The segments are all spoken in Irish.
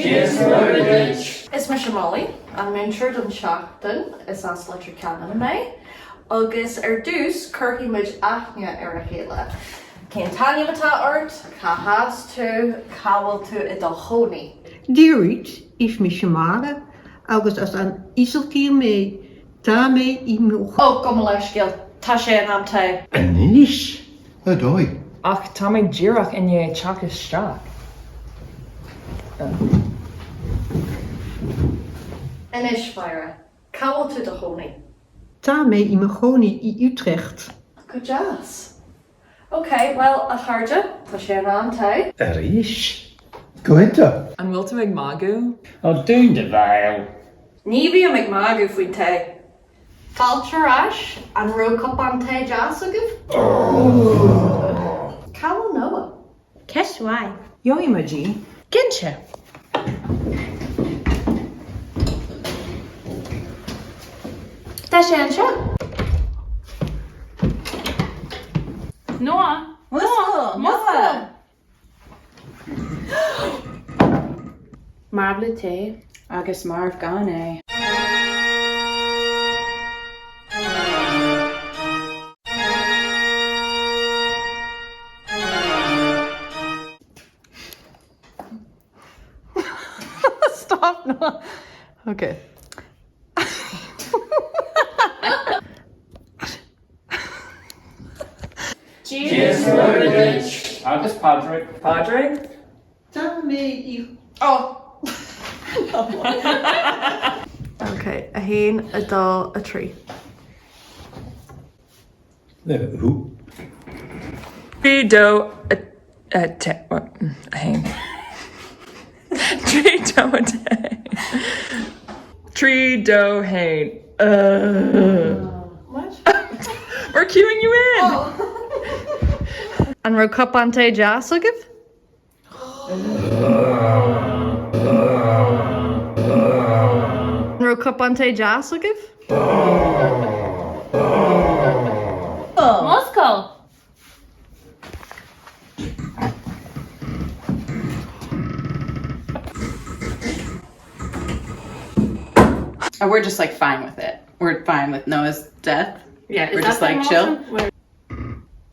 Dia 's Muire duit! Is mise Molly, an múinteoir don tseachtain, is as Leitir Ceanainn mé, agus ar dtús cuirfidh muid aithne ar a chéile. Cén t-ainm atá ort? Cá has tú? Cá bhfuil tú i do chónaí? Dia dhuit, is mise Máire agus as an Ísiltír mé. Tá mé i mo. Ó, gabh mo leithscéal, tá sé in am tae! Anois? Ar dóigh. Ach tá mé díreach i ndiaidh teacht isteach. Anois, Máire, cá bhfuil tú i do chónaí? Tá mé i mo chónaí i Utrecht. Go deas. Ok, bhuel, a chairde, tá sé in am tae. Arís? Go hiontach! An bhfuil tú ag magadh? Ó, dún do bhéal! Ní bhím ag magadh faoin tae. Fáilte ar ais, an raibh cupán tae deas agaibh? Cá bhfuil Noah? Ceist mhaith. Gheobhaidh muid í. Cinnte. Tá sé anseo. Noah! Noah! Noah! Marbh le tae agus marbh gan é. Stop Noah. Ok. Dia 's Muire duit agus Padraig. Padraig? Tá mé i. Oh! Ok, 1, 2, 3. Who? 3, 2, 1. 3, 2, 1. 3, 2, 1. What? We're queuing you in! An raibh cupán tae deas agaibh? An raibh cupán tae deas agaibh? Múscail! Oh, we're just like fine with it. We're fine with Noah's death. Yeah, We're just like chill.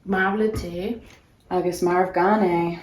Marbh le tae. Agus marbh gan é.